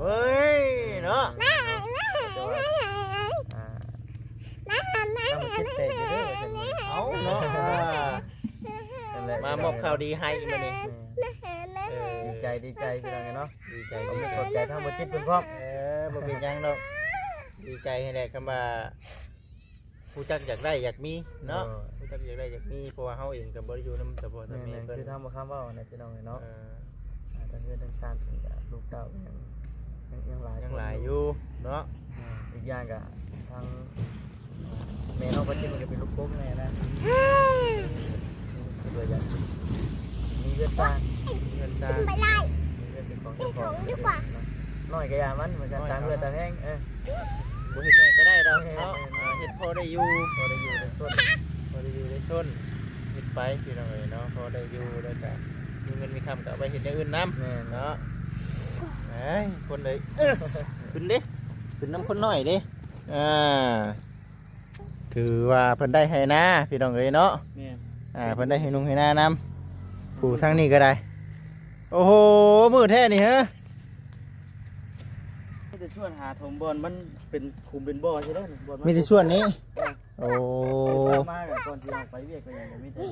ເອີ ເຮີ້ຍ ເນາະ ອ່າ ເອົາເນາະ ອ່າ ນັ້ນແຫຼະ ມາມອບຂ່າວດີໃຫ້ມື້ນີ້ ເອີ ດີໃຈ ດີໃຈ ພີ່ນ້ອງເອີຍເນາະ ດີໃຈ ຂອບໃຈທາງບໍ່ຈິດເພິ່ນພ້ອມ ເອີ ບໍ່ເປັນຫຍັງດອກ ດີໃຈຫັ້ນແຫຼະ ຄຳວ່າ ຮູ້ຈັກຢາກໄດ້ຢາກມີເນາະ ເອີ ຮູ້ຈັກຢາກໄດ້ຢາກມີ ເພາະວ່າເຮົາເອງກໍບໍ່ໄດ້ຢູ່ນຳຕາພໍ່ຕາແມ່ ແມ່ນໆ ເພິ່ນ ຄືທາງບໍ່ຄຳເວົ້າຫັ້ນແຫຼະ ພີ່ນ້ອງເອີຍເນາະ ອ່າ ອ່າ ທາງເຮືອນທາງຊານເພິ່ນກໍລູກເຕົ້າຍັງ ຍັງ ຍັງຫຼາຍ ຍັງຫຼາຍຢູ່ເນາະ ອ່າ ອີກຢ່າງກໍທາງ ອ່າ ແມ່ນ້ອງປາຈິດເພິ່ນກໍເປັນລູກກົກແນ່ນະ ເອີ ເພິ່ນກໍຢາກມີເຮືອນສ້າງ ມີເຮືອນສ້າງ ໄປໄດ້ ມີເຮືອນເປັນຂອງເຈົ້າຂອງ ເນາະ ນ້ອຍກໍຢ່າມັນ ມັນກໍຕາມເຮືອຕາມແຮງ ເອີ ບໍ່ເຮັດຫຍັງກໍໄດ້ດອກເນາະ ແມ່ນໆ ອ່າ ເຮັດພໍໄດ້ຢູ່ ພໍໄດ້ຢູ່ໄດ້ຊົນ ພໍໄດ້ຢູ່ໄດ້ຊົນ ເຮັດໄປພີ່ນ້ອງເອີຍເນາະ ພໍໄດ້ຢູ່ ແລ້ວກະມີເງິນມີຄຳກໍເອົາໄປເຮັດຢ່າງອື່ນນຳ ແມ່ນ ເນາະ ເອີຍ ຄົນເອີຍ ເອີ ຂຶ້ນເດ້ ຂຶ້ນນຳຄົນນ້ອຍເດ້ ອ່າ ຖືວ່າເພິ່ນໄດ້ໄຮ່ນາພີ່ນ້ອງເອີຍເນາະ ແມ່ນ ອ່າ ເພິ່ນໄດ້ໄຮ່ນຸ່ງໄຮ່ນານຳ ຜູ້ທາງນີ້ກໍໄດ້ ໂອ້ໂຫ ມືດແທ້ນີ້ເຮີ ມີແຕ່ຊວນຫາຖົມບ່ອນມັນເປັນຂຸມເປັນບໍ່ຊິເດ້ ບ່ອນມັນ ມີແຕ່ຊວນນີ້ ເອີ ໂອ້ ໄປເຂົ້າມາກໍກ່ອນຊິອອກໄປວຽກໄປຫຍັງກໍມີແຕ່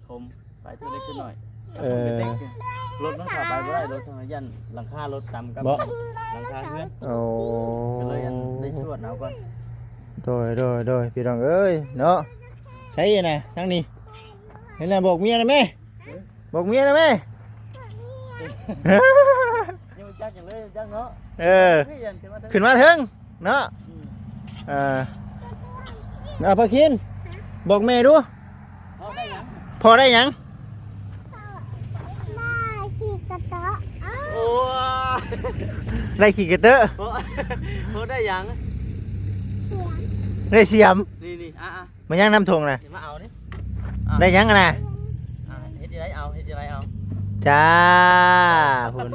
ຖົມ ໄປເທື່ອເລັກເທື່ອນ້ອຍ ເອີ ລົດມັນເຂົ້າໄປບໍ່ໄດ້ ລົດທາງຢ້ານຫຼັງຄາລົດຕຳກັບ ບໍ່ ຫຼັງຄາເຮືອນ ໂອ້ ກໍເລີຍອັນໄດ້ຊວນເອົາກ່ອນ ໂດຍ ໂດຍ ໂດຍ ພີ່ນ້ອງເອີຍເນາະ ໃສນະ ທາງນີ້ ເຫັນແລ້ວບອກເມຍນະແມ່ ບອກເມຍນະແມ່ ຍັງບໍ່ຈັກຫຍັງເລີຍ ຈັກເນາະ ເອີ ຂຶ້ນມາເທິງເນາະ ອືມ ເອີ ເອົາພາຄິນ ບອກແມ່ດູ ພໍ່ໄດ້ຫຍັງ ພໍ່ໄດ້ຫຍັງ ໄດ້ຂີ່ກະເຕີະ ໂອ້ ໄດ້ຂີ່ກະເຕີະ ພໍ່ ພໍ່ໄດ້ຫຍັງ ສຽມ ໄດ້ສຽມ ນີ້ໆ ອ່າໆ ມາຍັງນຳຖົງນະ ມາເອົານີ້ ອ່າ ໄດ້ຫຍັງຫັ້ນນະ ອ່າ ເຮັດຈັ່ງໃດເອົາ ເຮັດຈັ່ງໃດເອົາ ຈ້າ ພຸ້ນ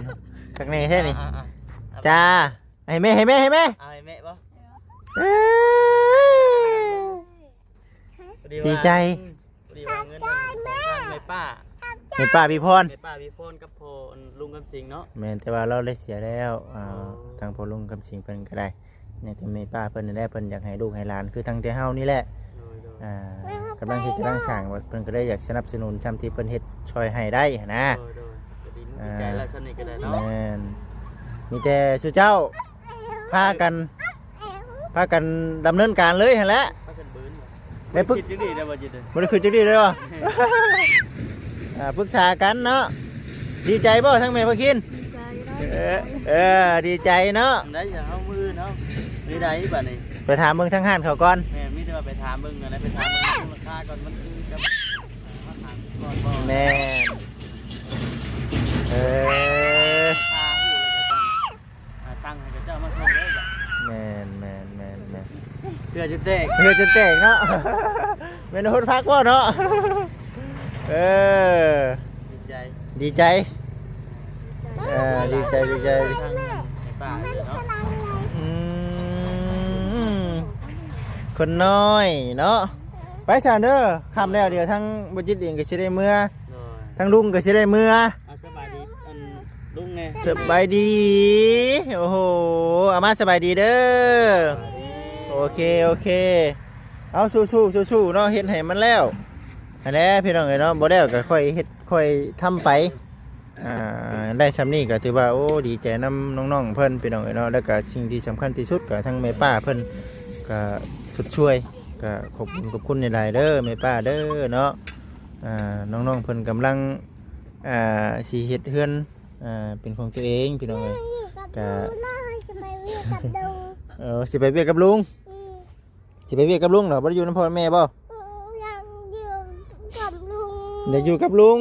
ຄັກແນ່ແທ້ນີ້ ອ່າໆໆ ຈ້າ ໃຫ້ແມ່ ໃຫ້ແມ່ ໃຫ້ແມ່ ເອົາໃຫ້ແມ່ບໍ່ ເອີ ພໍດີວ່າ ດີໃຈ ອືມ ພໍດີວ່າເງິນຂອງທາງແມ່ປ້າ ແມ່ປ້າພິພອນ ແມ່ປ້າພິພອນກັບພໍ່ລຸງຄຳສິງເນາະ ແມ່ນ ແຕ່ວ່າລາວໄດ້ເສຍແລ້ວ ອ່າ ໂອ້ ທາງພໍ່ລຸງຄຳສິງເພິ່ນກໍໄດ້ ຍັງແຕ່ແມ່ປ້າເພິ່ນນີ້ແຫຼະ ເພິ່ນຢາກໃຫ້ລູກໃຫ້ຫຼານຄືທັງແຕ່ເຮົານີ້ແຫຼະ ໂດຍໆ ອ່າ ກຳລັງເຮັດກຳລັງສ້າງ ເພິ່ນກໍເລີຍຢາກສະໜັບສະໜູນຊ່ຳທີ່ເພິ່ນເຮັດຊ່ອຍໃຫ້ໄດ້ຫັ້ນນະ ໂດຍໆ ກໍດີມຸກດີໃຈແລ້ວ ອ່າ ຊ່ຳນີ້ກໍໄດ້ເນາະ ແມ່ນ ມີແຕ່ສູ່ເຈົ້າພາກັນ ພາກັນດຳເນີນການເລີຍຫັ້ນແຫຼະ ພາກັນບືນ ໄດ້ປຶກ ຄິດຈັ່ງໃດບໍ່ຈິດ ບໍ່ໄດ້ຄິດຈັ່ງໃດເລີຍບໍ່ ອ່າ ປຶກສາກັນເນາະ ດີໃຈບໍ່ທາງແມ່ພາຄິນ ດີໃຈເນາະ ເອີ ເອີ ດີໃຈເນາະ ໄດ້ເຮົາມື້ອື່ນເຮົາ ມີໃດບາດນີ້ ໄປຖາມເບິ່ງທາງຮ້ານເຂົາກ່ອນ ແມ່ນ ມີແຕ່ວ່າໄປຖາມເບິ່ງຫັ້ນແຫຼະ ໄປຖາມເບິ່ງລາຄາກ່ອນ ມັນຄືກັບ ເອີ ເຮົາຖາມກ່ອນບໍ່ ແມ່ນ ເອີ ລາຄາຮູ້ແລ້ວກໍຈັ່ງ ອ່າ ສັ່ງໃຫ້ເຂົາເຈົ້າມາສົ່ງເລີຍບາດ ແມ່ນໆໆໆ ເພື່ອຈົນແຕກ ເພື່ອຈົນແຕກເນາະ ແມ່ນຄົນພັກບໍ່ເນາະ ເອີ ດີໃຈ ດີໃຈ ເອີ ດີໃຈ ດີໃຈ ທາງແມ່ປ້າເລີຍເນາະ ອືມ ຄົນນ້ອຍເນາະ ໄປຊະເດີ ຄ່ຳແລ້ວ ດຽວທາງບໍ່ຈິດເອງກໍຊິໄດ້ເມືອ ໂດຍ ທາງລຸງກໍຊິໄດ້ເມືອ ອ່ະ ສະບາຍດີ ອັນ ລຸງແນ່ ສະບາຍດີ ໂອ້ໂຫ ອາມາ ສະບາຍດີເດີ ໂອເຄ ໂອເຄ ເອົາ ສູ້ໆ ສູ້ໆເນາະ ເຮັດໃຫ້ມັນແລ້ວ ຫັ້ນແຫຼະພີ່ນ້ອງເອີຍເນາະ ບໍ່ແລ້ວກໍຄ່ອຍເຮັດຄ່ອຍທຳໄປ ອ່າ ໄດ້ຊ່ຳນີ້ກໍຖືວ່າ ໂອ້ ດີໃຈນຳນ້ອງໆເພິ່ນພີ່ນ້ອງເອີຍເນາະ ແລ້ວກໍສິ່ງທີ່ສຳຄັນທີ່ສຸດກໍທາງແມ່ປ້າເພິ່ນກໍຊົດຊ່ວຍ ກໍຂອບຄຸນຂອບຄຸນຫຼາຍໆເດີແມ່ປ້າເດີເນາະ ອ່າ ນ້ອງໆເພິ່ນກຳລັງ ອ່າ ຊິເຮັດເຮືອນ ອ່າ ເປັນຂອງຕົວເອງພີ່ນ້ອງເອີຍ ແມ່ຢູ່ກັບ ກະ ລຸງ ເນາະ ຊິໄປວຽກກັບລຸງ ເອີ ຊິໄປວຽກກັບລຸງ ອືມ ຊິໄປວຽກກັບລຸງເນາະ ບໍ່ໄດ້ຢູ່ນຳພໍ່ແມ່ບໍ່? ອື ຢາກຢູ່ກັບລຸງ.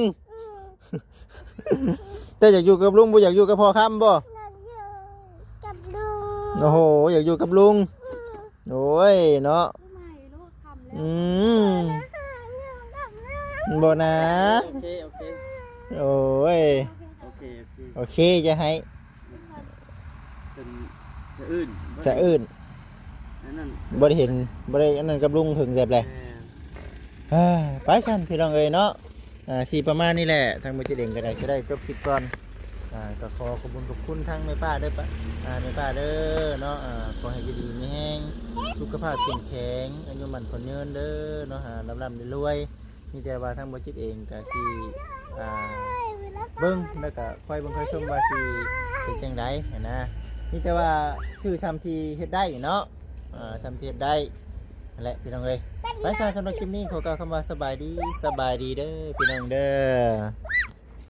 ເຈົ້າຢາກຢູ່ກັບລຸງ ບໍ່ຢາກຢູ່ກັບພໍ່ຄຳບໍ່? ຢາກຢູ່ກັບລຸງ. ໂອ້ໂຫ ຢາກຢູ່ກັບລຸງ. ໂອ້ຍເນາະ. ອືມ ບໍ່ນາ. ໂອເຄ ໂອເຄ ໂອ້ຍ ໂອເຄ ໂອເຄ ໂອເຄ ຢ່າໃຫ້ ເປັນສະອື່ນ ສະອື່ນ ອັນນັ້ນ ບໍ່ໄດ້ເຫັນ ບໍ່ໄດ້ອັນນັ້ນກັບລຸງເຖິງແບບໃດ. ແມ່ນ ເອີ ໄປຊັ້ນພີ່ນ້ອງເອີຍເນາະ. ອ່າ ຊິປະມານນີ້ແຫຼະ ທາງບໍ່ຈິດເອງກໍໄດ້ ຊິໄດ້ຈົບຄລິບກ່ອນ. ອ່າ ກໍຂໍຂອບຄຸນຂອບຄຸນທາງແມ່ປ້າເດີ ປ້າ ອ່າ ແມ່ປ້າເດີເນາະ. ອ່າ ຂໍໃຫ້ຢູ່ດີມີແຮງ ສຸຂະພາບເຂັ້ມແຂງ ອາຍຸໝັ້ນຂວັນຍືນເດີເນາະ. ອ່າ ລ່ຳໆລວຍໆ. ມີແຕ່ວ່າທາງບໍ່ຈິດເອງກໍຊິ ອ່າ ເບິ່ງ ແລ້ວກໍຄອຍເບິ່ງຄອຍຊົມວ່າຊິເປັນຈັ່ງໃດຫັ້ນນະ. ມີແຕ່ວ່າຊື້ຊ່ຳທີ່ເຮັດໄດ້ເນາະ. ອ່າ ຊ່ຳທີ່ເຮັດໄດ້ຫັ້ນແຫຼະພີ່ນ້ອງເອີຍ. ໄປຊະ ສຳລັບຄລິບນີ້ຂໍກ່າວຄຳວ່າສະບາຍດີ ສະບາຍດີເດີພີ່ນ້ອງເດີ.